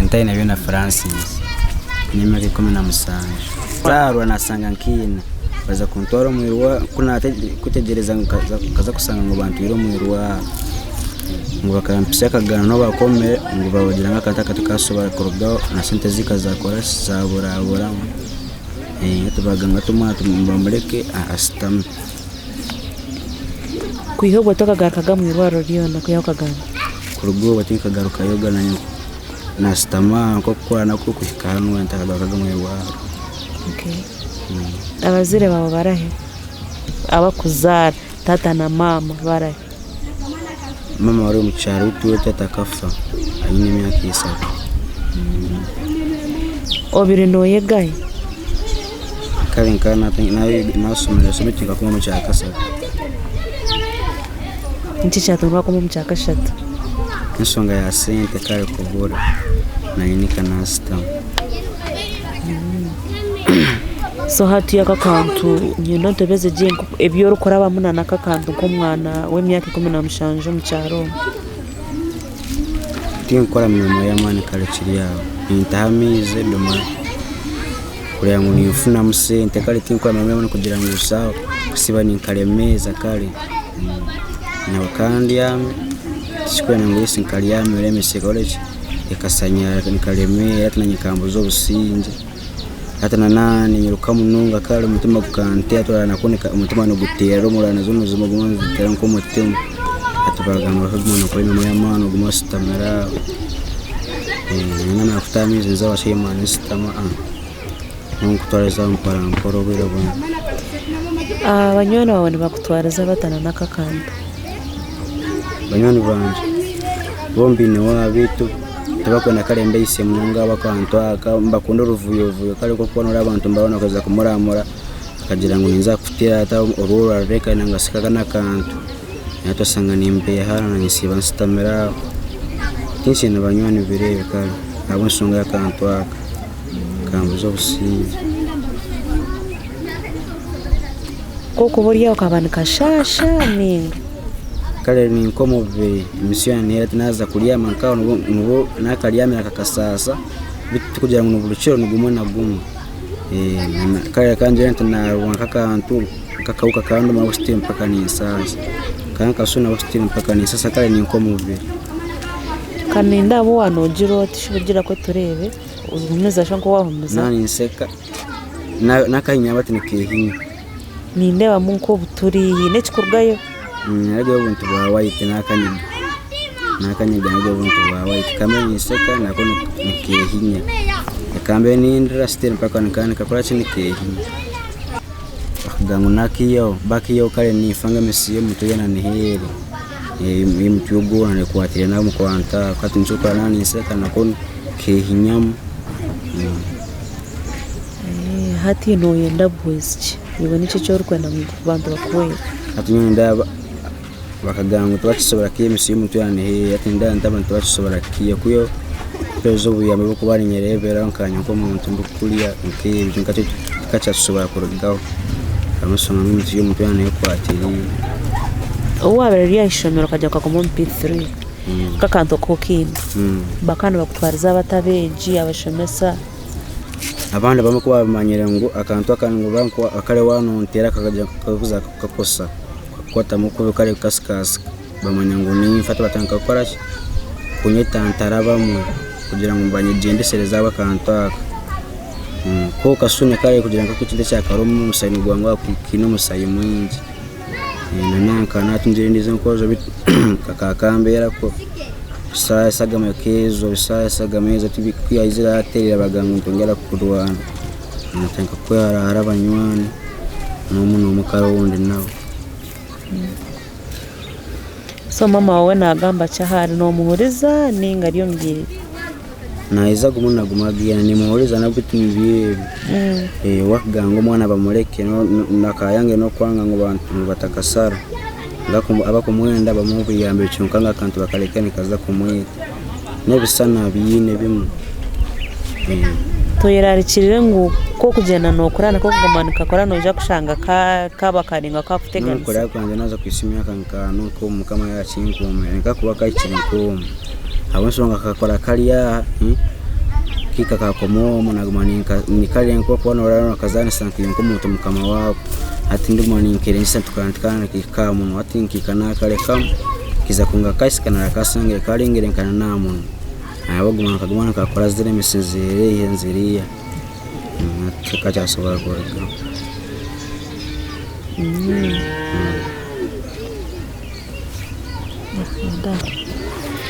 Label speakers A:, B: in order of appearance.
A: Ntainabyona Francis, nyine emyaka 17. Nzaarwa naashanga nkiine, baza kuntwara omu irwariro ku naakutegyereza nkaza kushanga ngu bantwire omu irwariro ngu bakampitsya akagano bakomire ngu bagira ngu akantu aka tikasobora kurugaho na sente zikazakora ki zaburaburamu hati bagamba ngu omwana bamureke ashutame.
B: Kwiha obwo tokagarukaga omu irwariro ryona kwihaho akagano?
A: Kuruga obwo tinkagarukayoga nashutama nk'okukora nakwo kuhika hanu ntakagarukaga omu irwariro.
B: Abazaire baawe barahi? Abakuzaara taata na maama barahi?
A: Maama ari omu kyaro owitu taata akafa aine emyaka esatu.
B: Obaire noyega hi?
A: Kare nkaba nasomire somire nkakoma omu kyakashatu.
B: Niki ekyatuma wakoma omu kyakashatu?
A: N'enshonga ya sente kare kubura nanye nika nasitama.
B: So hati aka akantu niinyenda ontebeze gye ebi orikurabamu na n'aka akantu nk'omwana w'emyaka 17 omu kyaro omu.
A: Tinkukora mirimo y'amaani kare kiri aho, nintaha amaizi edomora kureba ngu ninfunamu sente kare tinkukora mirimo y'amaani kugira ngu busa kusiiba ninkaremeeza kare kandyame tikikwenda ngu esi nkaryamire emisi ekore ki ekasanyara nkaremeera hati nanye ekambuza obusingye. Hati na naaba ninyiruka munonga kare omutima gukanteera omutima niguteera omurara nazo niziguma niziteera nk'omutima. Hati bagamba guma nokora emirimo y'amaani ogume oshutamire aho. Namara kutaha amaizi nze owashema nshutama nikwo nkutwariza mpora mpora obwire bwona.
B: Banywani baawe nibakutwariza bata na n'aka akantu?
A: Banywani bangye bo mbaine waaba beitu tibakwenda kare mbeihise munonga akantu aka nibakunda oruvuyovuyo kare nk'oku orikuba abantu nibaba bakwenda kumuramura akagira ngu ninza kukuteera hati oru orarureka nangwa shi aka n'akantu hati oshanga nimbeihana ninsiiba nshutamire aho tinkiine banywani biro ebi kare ahabw'enshonga y'akantu aka kambuza obusingye.
B: Ku orikuba ori aho kaba nikashaasha ninga?
A: Kare ni nk'omubiri emisi yoona neera naaza kuryama nkaho nibwo nakaryamire kakasaasa beitu tikugira ngu ni buri kiro ni gumwe na gumwe. Kare kangire nti naarumwa nk'akantu nk'akahuka kanduma still mpaka ninsaasa, kankasuna still mpaka ninsaasa kare ni nk'omubiri.
B: Kanindeeba waaba noogira oti shuba ogira kwe tureebe ohumiza shusha nk'owaahumiza.
A: Naaba ninseka n'akahinya bati nikeehinya.
B: Nindeebamu nk'obuturi haine ekirikurugayo?
A: Hariho obuntu bwa white n'akanyigo, n'akanyigo hariho obuntu bwa white kambe ninseka nako nikeehinya, kambe nindira still mpaka nikaba nikakora ki nikeehinya. Bakagira ngu nakiihaho, bakiihaho kare ninfa ngu emisi y'omutwe yoona neheere, ey'omutwe gwona ekwatiraine omu kantu ako hati nikyo orikureeba naaba ninseka nako nikeehinyamu.
B: Hati noyenda buhwezi ki? Iwe niki eki orikwenda ngu abantu bakuhwere?
A: Hati nyowe nindeeba bakagamba ngu tibakisobora kwiha emisi y'omutwe yaaba neheera hati nindeeba nti abantu tibakisobora kukiiha kwihaho kuheereza obuyambi oburikuba ninyereeberaho nkanye nk'omuntu ndikukurya nk'ebyo kwonka tikakyakisobora kurugaho ahabw'enshonga ngu emisi y'omutwe yaaba neekwatiriire.
B: Obu waabaire ori aha ishomero okagira okaguma omu P3 nk'akantu aku okiine, bakaba nibakutwariza bata abeegi, abashomesa?
A: Abandi abamwe ku baabimanyire ngu akantu aka kare waaba nonteera kakagira kakuza kukakosa kakukwatamu kubi kare kukasikaasika bamanya ngu ninfa tibatandika kukora ki kunyetantara abamwe kugira ngu banyegyendesereze ahabw'akantu aka. Kwonka kare kugira ngu ekintu ekyakare omusaayi nigwanguha kiine omusaayi mwingi na naatungire endiijo enkojo kakaba kambeera kubi. Eshagama ekeeza, eshagama ezo ku yaizire yateera bagamba ngu nitwongera kurwana, natandika kwehara hara abanywani n'omwe n'omwe kare ou ndi nawe.
B: So maama waawe naagamba ki ahari noomuhuriza ninga ari omu bye?
A: Naija gumwe na gumwe agenda nimuhuriza nabwe tibiri ebi, wakugamba ngu omwana bamureke akayanga n'okwanga ngu batakasara, abakumwenda bamuhe obuyambi kyonka ngu akantu bakareke nikaza kumwita, n'ebishushani abiine bimwe.
B: Toyerarikirire ngu ku orikugyenda nookura niko kuguma nikakura noija kushanga kaaba karaingwa kakuteganisa?
A: N'okureba kwangye naaza kuhitsya emyaka nkaana okwo mukama yakinkuumira nkakuba kahikire nk'omwe. Ahabw'enshonga kakakora kari aha, Akaika kakoma omu naguma kare nkokuba norara nokazanisa nkiiwe nkomuntu mukama waako. Hati ndiguma ninkerengesa nti nikahika aha munwa hati nkaika nakarekamu nkiza kungakasika narakasangire karengire nka n'aha munwa. Ahabw'okuguma nikaguma nikakora ziri emisi nziriiya nziriiya tikakyasobora kurugamu.